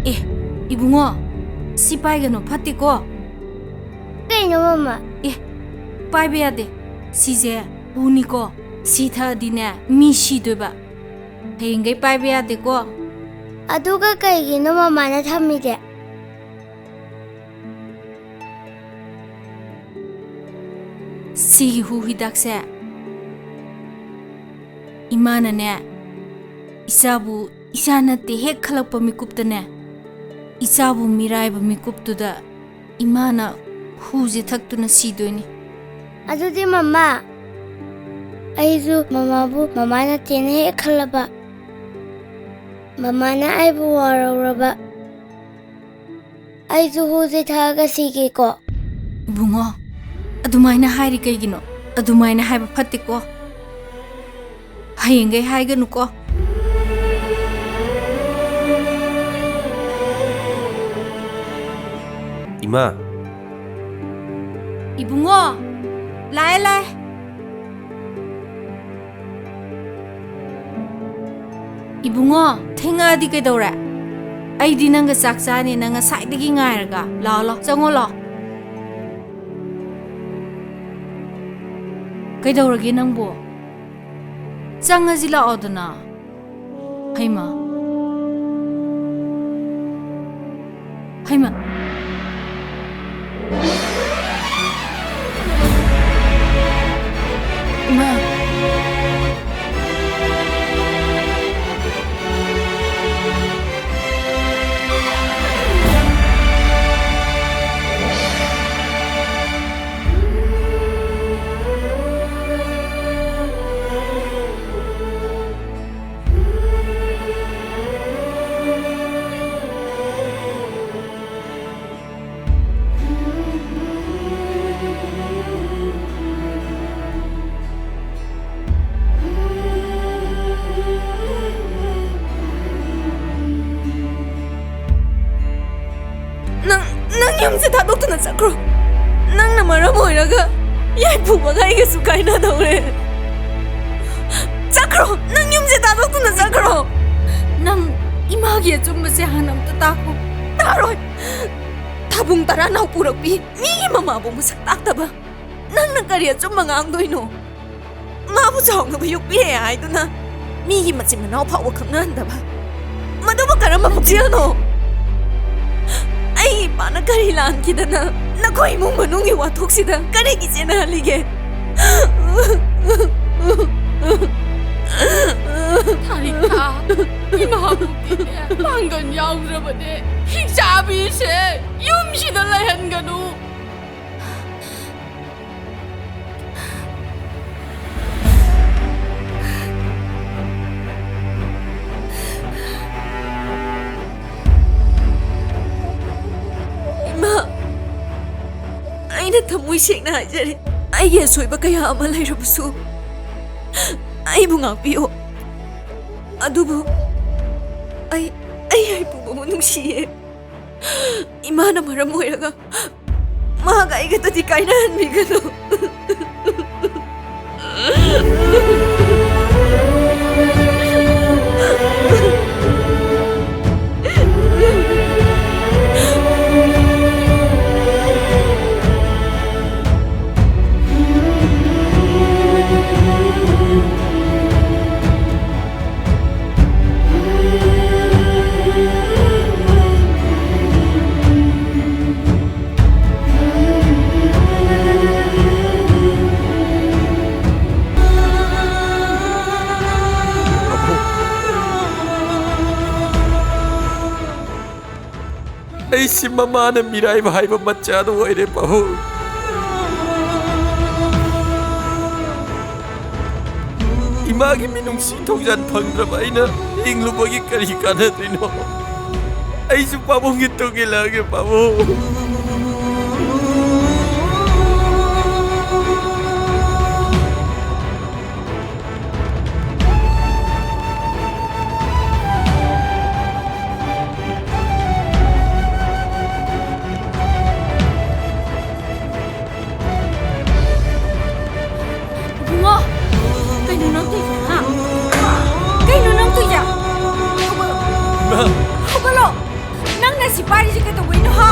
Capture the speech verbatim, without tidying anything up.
ꯑꯦ, ꯏꯕꯨꯡꯉꯣ, ꯁꯤ ꯄꯥꯏꯒꯅꯨ, ꯐꯠꯇꯦꯀꯣ꯫ ꯀꯩꯅꯣ, ꯃꯃꯥ? ꯑꯦ, ꯄꯥꯏꯕ ꯌꯥꯗꯦ꯫ ꯁꯤꯁꯦ ꯍꯨꯅꯤꯀꯣ꯫ ꯁꯤ ꯊꯛꯑꯗꯤꯅꯦ, ꯃꯤ ꯁꯤꯗꯣꯏꯕ꯫ ꯍꯌꯦꯡꯈꯩ ꯄꯥꯏꯕ ꯌꯥꯗꯦꯀꯣ꯫ ꯑꯗꯨꯒ ꯀꯩꯒꯤꯅꯣ ꯃꯃꯥꯅ ꯊꯝꯃꯤꯗꯤ? ꯁꯤꯒꯤ ꯍꯨ ꯍꯤꯗꯥꯛꯁꯦ ꯏꯃꯥꯅꯅꯦ, ꯏꯆꯥꯕꯨ ꯏꯆꯥ ꯅꯠꯇꯦ ꯍꯦꯛ ꯈꯜꯂꯛꯄ ꯃꯤꯀꯨꯞꯇꯅꯦ, ꯏꯆꯥꯕꯨ ꯃꯤꯔꯥꯏꯕ ꯃꯤꯀꯨꯞꯇꯨꯗ ꯏꯃꯥꯅ ꯍꯨꯁꯦ ꯊꯛꯇꯨꯅ ꯁꯤꯗꯣꯏꯅꯤ꯫ ꯑꯗꯨꯗꯤ ꯃꯃꯥ, ꯑꯩꯁꯨ ꯃꯃꯥꯕꯨ ꯃꯃꯥ ꯅꯠꯇꯦꯅ ꯍꯦꯛ ꯈꯜꯂꯕ, ꯃꯃꯥꯅ ꯑꯩꯕꯨ ꯋꯥꯔꯧꯔꯕ, ꯑꯩꯁꯨ ꯍꯨꯁꯦ ꯊꯛꯑꯒ ꯁꯤꯒꯦꯀꯣ꯫ ꯏꯕꯨꯡꯉꯣ, ꯑꯗꯨꯃꯥꯏꯅ ꯍꯥꯏꯔꯤ ꯀꯩꯒꯤꯅꯣ? ꯑꯗꯨꯃꯥꯏꯅ ꯍꯥꯏꯕ ꯐꯠꯇꯦꯀꯣ꯫ ꯍꯌꯦꯡꯈꯩ ꯍꯥꯏꯒꯅꯨꯀꯣ꯫ ꯏꯃꯥ꯫ ꯏꯕꯨꯡꯉꯣ, ꯂꯥꯛꯑꯦ, ꯂꯥꯛꯑꯦ꯫ ꯏꯕꯨꯡꯉꯣ, ꯊꯦꯡꯉꯛꯑꯗꯤ ꯀꯩꯗꯧꯔꯦ? ꯑꯩꯗꯤ ꯅꯪꯒ ꯆꯥꯛ ꯆꯥꯅꯤ, ꯅꯪ ꯉꯁꯥꯏꯗꯒꯤ ꯉꯥꯏꯔꯒ꯫ ꯂꯥꯛꯑꯣ, ꯂꯥꯛꯑꯣ, ꯆꯪꯉꯣ, ꯂꯥꯛꯑꯣ꯫ ꯀꯩꯗꯧꯔꯒꯦ ꯅꯪꯕꯨ? ꯆꯪꯉꯁꯤ ꯂꯥꯛꯑꯣꯗꯅ꯫ ꯍꯩꯃꯥ꯫ ꯍꯩꯃꯥ꯫ ꯏꯃꯥ꯫ ꯅꯪ, ꯅꯪ ꯌꯨꯝꯁꯦ ꯊꯥꯗꯣꯛꯇꯨꯅ ꯆꯠꯈ꯭ꯔꯣ꯫ ꯅꯪꯅ ꯃꯔꯝ ꯑꯣꯏꯔꯒ ꯌꯥꯏꯐꯨꯕꯒ ꯑꯩꯒꯁꯨ ꯀꯥꯏꯅꯗꯧꯔꯦ꯫ ꯆꯠꯈ꯭ꯔꯣ, ꯅꯪ ꯌꯨꯝꯁꯦ ꯊꯥꯗꯣꯛꯇꯨꯅ ꯆꯠꯈ꯭ꯔꯣ꯫ ꯅꯪ ꯏꯃꯥꯒꯤ ꯑꯆꯨꯝꯕꯁꯦ ꯍꯥꯟꯅ ꯑꯝꯇ ꯇꯥꯛꯈꯣ꯫ ꯇꯥꯔꯣꯏ! ꯊꯥꯕꯨꯡ ꯇꯔꯥꯅꯥꯎ ꯄꯨꯔꯛꯄꯤ ꯃꯤꯒꯤ ꯃꯃꯥꯕꯨ ꯃꯁꯛ ꯇꯥꯛꯇꯕ ꯅꯪꯅ ꯀꯔꯤ ꯑꯆꯨꯝꯕ ꯉꯥꯡꯗꯣꯏꯅꯣ? ꯃꯥꯕꯨ ꯆꯥꯎꯅꯕ ꯌꯣꯛꯄꯤꯔꯦ ꯍꯥꯏꯗꯨꯅ ꯃꯤꯒꯤ ꯃꯆꯤꯟ ꯃꯅꯥꯎ ꯐꯥꯎꯕ ꯈꯪꯅꯍꯟꯗꯕ, ꯃꯗꯨꯕꯨ ꯀꯔꯝꯕ ꯄꯨꯛꯆꯦꯜꯅꯣ? ꯑꯩ ꯏꯄꯥꯅ ꯀꯔꯤ ꯂꯥꯟꯈꯤꯗꯅ ꯅꯈꯣꯏ ꯏꯃꯨꯡ ꯃꯅꯨꯡꯒꯤ ꯋꯥꯊꯣꯛꯁꯤꯗ ꯀꯔꯤꯒꯤ ꯆꯦꯟꯅꯍꯜꯂꯤꯒꯦ? ꯊꯥꯔꯤꯛꯊꯥ, ꯏꯃꯥꯕꯨꯗꯤꯅꯦ ꯄꯥꯡꯒꯜ ꯌꯥꯎꯗ꯭ꯔꯕꯅꯦ꯫ ꯍꯤꯡꯆꯥꯕꯤꯁꯦ ꯌꯨꯝꯁꯤꯗ ꯂꯩꯍꯟꯒꯅꯨ꯫ ꯏꯃꯥ, ꯑꯩꯅ ꯊꯃꯣꯏ ꯁꯦꯡꯅ ꯍꯥꯏꯖꯔꯤ, ꯑꯩꯒꯤ ꯑꯁꯣꯏꯕ ꯀꯌꯥ ꯑꯃ ꯂꯩꯔꯕꯁꯨ ꯑꯩꯕꯨ ꯉꯥꯛꯄꯤꯌꯨ꯫ ꯑꯗꯨꯕꯨ ꯑꯩ, ꯑꯩ ꯍꯩꯄꯨꯕꯕꯨ ꯅꯨꯡꯁꯤꯌꯦ꯫ ꯏꯃꯥꯅ ꯃꯔꯝ ꯑꯣꯏꯔꯒ ꯃꯍꯥꯛ ꯑꯩꯒꯇꯗꯤ ꯀꯥꯏꯅꯍꯟꯕꯤꯒꯅꯨ꯫ ꯑꯩꯁꯤ ꯃꯃꯥꯅ ꯃꯤꯔꯥꯏꯕ ꯍꯥꯏꯕ ꯃꯆꯥꯗꯨ ꯑꯣꯏꯔꯦ, ꯄꯥꯕꯨꯡ꯫ ꯏꯃꯥꯒꯤ ꯃꯤꯅꯨꯡꯁꯤ ꯊꯧꯖꯥꯜ ꯐꯪꯗ꯭ꯔꯕ ꯑꯩꯅ ꯍꯤꯡꯂꯨꯕꯒꯤ ꯀꯔꯤ ꯀꯥꯟꯅꯗꯣꯏꯅꯣ? ꯑꯩꯁꯨ ꯄꯥꯕꯨꯡꯒꯤ ꯇꯨꯡ ꯏꯜꯂꯛꯑꯒꯦ, ꯄꯥꯕꯨꯡ꯫ ꯏꯕꯨꯡꯉꯣ, ꯀꯩꯅꯣ ꯅꯪ ꯇꯧꯏꯁꯦ, ꯍꯥ? ꯀꯩꯅꯣ ꯅꯪ ꯇꯧꯏꯁꯦ? ꯁꯤ ꯄꯥꯏꯔꯤꯁꯦ ꯀꯩꯗꯧꯕꯩꯅꯣ, ꯍꯥ?